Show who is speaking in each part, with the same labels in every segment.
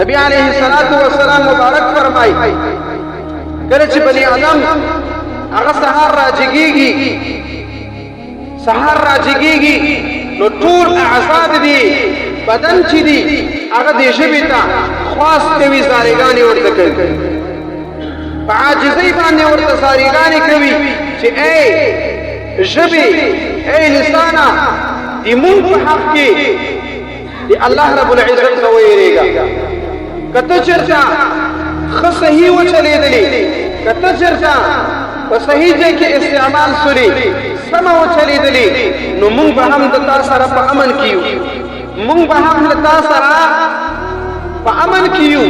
Speaker 1: نبی علیه الصلاة والسلام مبارک فرمای، کله چې بنی آدم هغه سهار راجګيږي، سهار راجګيږي، نو ټول اعصاب دي بدن چې دي هغه د ژبې ته خواست کوي، زارېګانې ورته کوي، په عاجزۍ باندې ورته زارېګانې کوي چې ای ژبې، ای لسانه، د مونږ په حق کې د الله رب العزت نه ویریږه. که ته چېرته ښه صحیح وچلېدلې، که ته چېرته په صحیح ځای کې استعمال سولې، سمه وچلېدلې، نو مونږ به هم د تا سره په امن کې یو، مونږ به هم له تا سره په امن کې یو.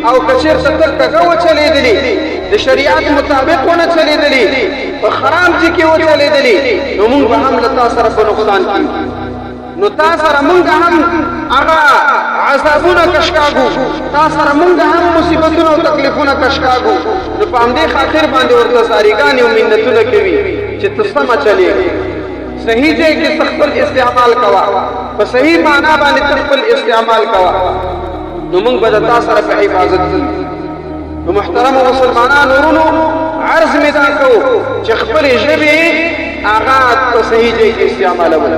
Speaker 1: او که چېرته ته کږه وچلېدلې، د شریعت مطابق ونه چلېدلې، په خراب ځای کې وچلېدلې، نو مونږ به هم له تا سره په نقصان کې یو. نو تا سره مونږ هم هغه عذابونه کشکاګو، تا سره مونږ هم مصیبتونه او تکلیفونه کشکاګو. نو په همدې خاطر باندې ورته زاریګانې او منتونه کوي چې ته سمه چلېږې، صحیح ځای کې ته خپل استعمال کوه، په صحیح معنا باندې ته خپل استعمال کوه، نو مونږ به د تا سره په حفاظت کړو. نو محترم مسلمانانو ورونو، عرض مې دا کو چې خپلې ژبې هغه په صحیح ځای کې استعمالول،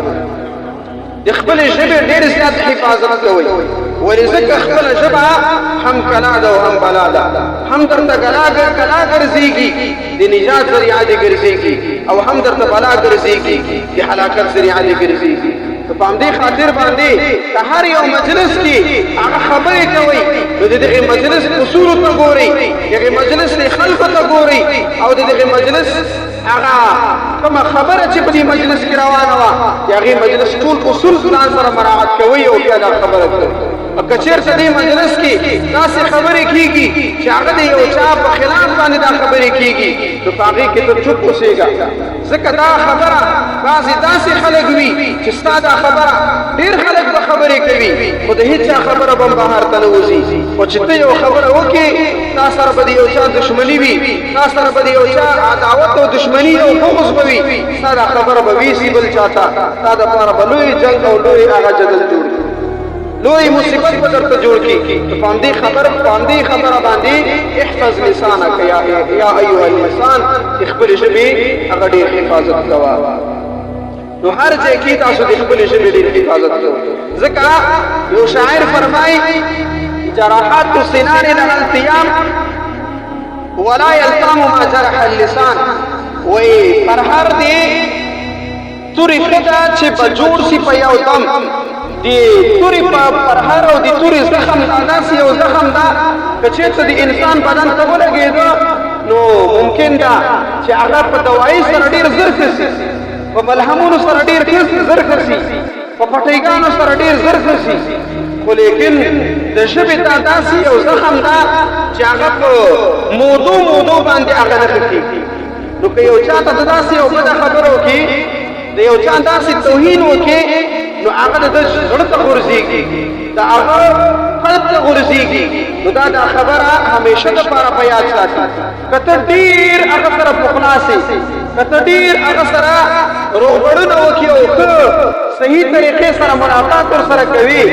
Speaker 1: د خپلې ژبې ډېر زیات حفاظت کوئ. ولې؟ ځکه خپله ژبه هم کلا ده او هم بلا ده، هم درته کلا ګرځېږي، د نجات ذریعه دې ګرځېږي، او هم درته بلا ګرځېږي، د هلاکت ذریعه دې ګرځېږي. نو په همدې خاطر باندې که هر یو مجلس کې هغه خبرې کوئ، نو د دغه مجلس اصولو ته ګورئ، دغه مجلس د خلکو ته ګورئ، او د دغه مجلس هغه کومه خبره چې په دې مجلس کې روانه وه، د هغې مجلس ټول اصول ځان سره مراعات کوئ او بیا دا خبره کوئ. او که چېرته دې مجلس کې داسې خبرې کېږي چې هغه د یو چا په خلاف باندې دا خبرې کېږي، نو په هغې کې ته چوپ اوسېږه، ځکه دا خبره بعضې داسې خلک وي چې ستا دا خبره ډېر خلک به خبرې کوي، خو د هېچا خبره به هم بهر ته نه وځي. خو چې ته یو خبره وکړې، تا سره به د یو چا دښمني وي، تا سره به د یو چا عداوت او دښمني او بغض به وي، ستا دا خبره به ویسي بل چا ته، تا دپاره به لوی جنګ او لوی هغه جدل جوړ کړي، لوی مصیبت به درته جوړ کړي. نو په همدې خبره، په همدې خبره باندې احفظ لسانک یا ایها الانسان، د خپلې ژبې هغه ډېر حفاظت کوه. نو هر ځای کې تاسو د خپلې ژبې ډېر حفاظت کوئ، ځکه یو شاعر فرمایي: جراحات السنان لها التیام ولا يلتام ما جرح اللسان. وی پر هر دی تورې ښه ده چې به جوړ سي په یو دم، د تورې په پرهر او د تورې زخم دا داسې یو زخم ده که چېرته د انسان بدن ته ولګېده، نو ممکن ده چې هغه په دوایي سره ډېر زر ښه سي، په ملهمونو سره ډېر زر ښه سي، په پټیګانو سره ډېر زر ښه سي، خو لیکن د ژبې دا داسې یو زخم ده چې هغه په مودو مودو باندې هغه نه ښه کېږي. نو که یو چا ته داسې یو بده خبره وکړي، د یو چا داسې توهین وکړي، نو هغه د زړه ته غورځېږي، د هغه قلب ته غورځېږي، نو دا دا خبره همیشه دپاره په یاد ساتي. که ته ډېر هغه سره پخلا سې، که ته ډېر هغه سره روغبړونه وکړي او ښه صحیح طریقې سره ملاقات ورسره کوي،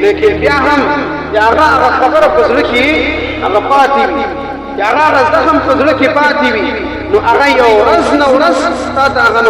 Speaker 1: لیکن بیا هم د هغه هغه خبره په زړه کې هغه پاتې وي، چې هغه هغه زخم په زړه کې پاتې وي، نو هغه یو ورځ نه ورځ تا ته هغه